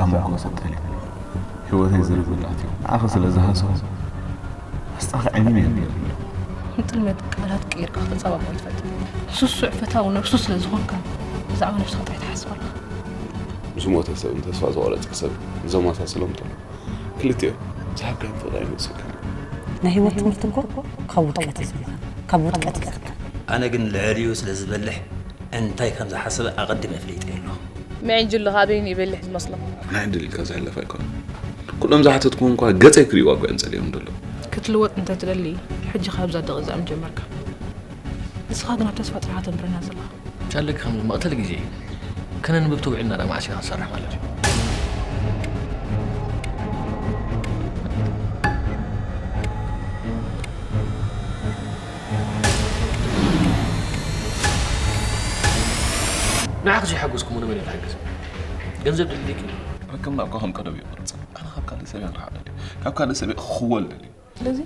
ኣብ መንጎ ሰጠሊ ህይወተይ ዝርብላት እዩ። ንዓኺ ስለ ዝሃስቦ ኣስጣኺ ዓይኒ ነየብሉ። ንጥልመት ቃላት ቀይርካ ክትጸባቦ ይትፈጥ። ስሱዕ ፈታዊ ነብሱ ስለ ዝኾንካ ብዛዕባ ነብስኻ ጥራይ ትሓስብ ኣለኻ። ዝሞተ ሰብን ተስፋ ዝቖረጸ ሰብ ዘመሳስሎም ዶ? ክልቲኦም ዝሃብካዮም ፍቕሪ ኣይመልሱልካን። ናይ ህይወት ትምህርቲ እኮ ካብ ውድቀት እዩ ዝምሃር፣ ካብ ውድቀት ይቐርካ። ኣነ ግን ልዕሊኡ ስለ ዝበልሕ እንታይ ከም ዝሓስብ ኣቐዲመ ኣፍሊጠ ኣለኹ። ምዕንጅልኻ ኣበይን ይበልሕ ዝመስሎ። ናይ ዕድል ኢልካ ዝሕለፍ ኣይኮነን። ኩሎም ዝሓተትኩም እኳ ገጸይ ክርእይዋ እኳ እዮም ጸሊኦም ዘለዉ። ክትልወጥ እንተትደሊ ሕጂ ካብዛ ደቕ እዚኣ ምጀመርካ። ንስኻ ግን ኣብ ተስፋ ጥራሓ ተንብረና ዘለኻ። ቻለክ ከም መቕተል ግዜ ከነንብብ ተውዒልና ዳ መዓስ ኢና ክንሰርሕ ማለት እዩ። ንዓኽ ዘይሓገዝኩሞ ንመን እየ ክሕግዝ? ገንዘብ ድልድልኪ? ርክብና እኳ ከም ቀደም እዩ ቅርጽ። ኣነ ካብ ካልእ ሰብ እየ ክረሓቕ ደልየ። ካብ ካልእ ሰብ እየ ክኽወል ደልየ። ስለዚ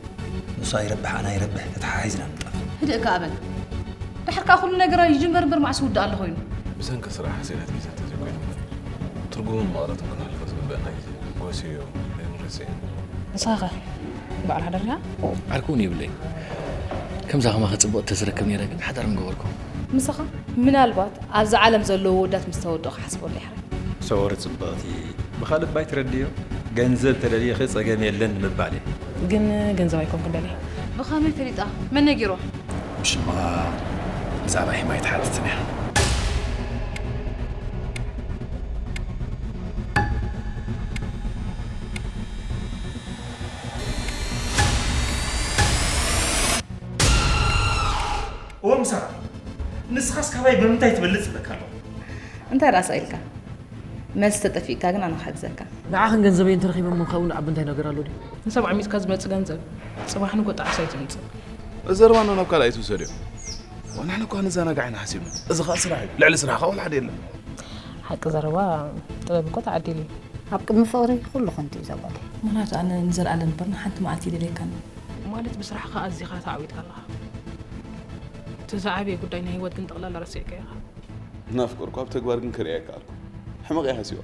ንሱ ኣይረብሕ ኣነ ኣይረብሕ ተተሓሒዝና ንጠፍ። ህድእ ከኣ በል። ድሕር ከኣ ኩሉ ነገር ይጅምበር እምበር መዓስ ውዳእ ኣሎ ኮይኑ። ብሰንኪ ስራሕ ስእነት ግዜ እንተዘይኮይኑ እምበር ትርጉምን መቐረትን ክነሕልፎ ዝግበአና ግዜ ጎስዮ ኣይንረስዕን። ንስኻ ኸ በዓል ሓዳር ዲኻ? ዓርኪ እውን የብለይን። ከምዛ ከማኺ ጽብቕቲ ተዝረክብ ነይረ ግን ሓዳር ምገበርኩ። ምሳኻ ምናልባት ኣብዛ ዓለም ዘለዉ ወዳት ምስ ተወድኡ ክሓስበሉ ይሕረይ። ሰወር ጽብቕቲ ብኻልእ ባይ ትረድዮ ገንዘብ ተደልየኺ ጸገም የለን ንምባል እየ። ግን ገንዘብ ኣይኮንኩን ደልየ። ብኸመይ ፈሊጣ? መን ነጊርዋ? ብሽምኻ ብዛዕባ ሂማ ኣይትሓትትን እያ። እወ ምሳኻ ንስኻስ ካባይ ብምንታይ ትበልጽ ይብለካ ኣለኹ። እንታይ ደኣ ስቕ ኢልካ? መልሲ ተጠፊእካ ግን ኣነ ክሕግዘካ። ንዓኽን ገንዘበይን ተረኺቦም ምንካውን ዓቢ እንታይ ነገር ኣሎ ድዩ? ንሰብ ዓሚጽካ ዝመጽእ ገንዘብ ጽባሕ ንጎ ጣዕሳ እዩ ዘምጽእ። እዚ ዘረባ ኖ ናብ ካልእ ኣይትውሰድዮ። ንሕና እኳ ንዘናጋዕ ኢና ሓሲብና። እዚ ኸኣ ስራሕ እዩ። ልዕሊ ስራሕ ኸኣ ወላ ሓደ የለን። ሓቂ ዘረባ ጥበብ እኮ ተዓዲሉ እዩ። ኣብ ቅድሚ ፍቕሪ ኩሉ ከንቱ እዩ ዘበለ። ምኽንያቱ ኣነ ንዘለኣለም እምበር ንሓንቲ መዓልቲ ኣይደልየካን። ማለት ብስራሕኻ ኣዚኻ ተዓዊትካ ኣለኻ። እቲ ዝዓበየ ጉዳይ ናይ ህይወት ግን ጠቕላላ ረሲዕካዮ ኢኻ። እናፍቀርኩ ኣብ ተግባር ግን ክርእያ ኣይከኣልኩ። ሕመቕ እየ ሃስዮ።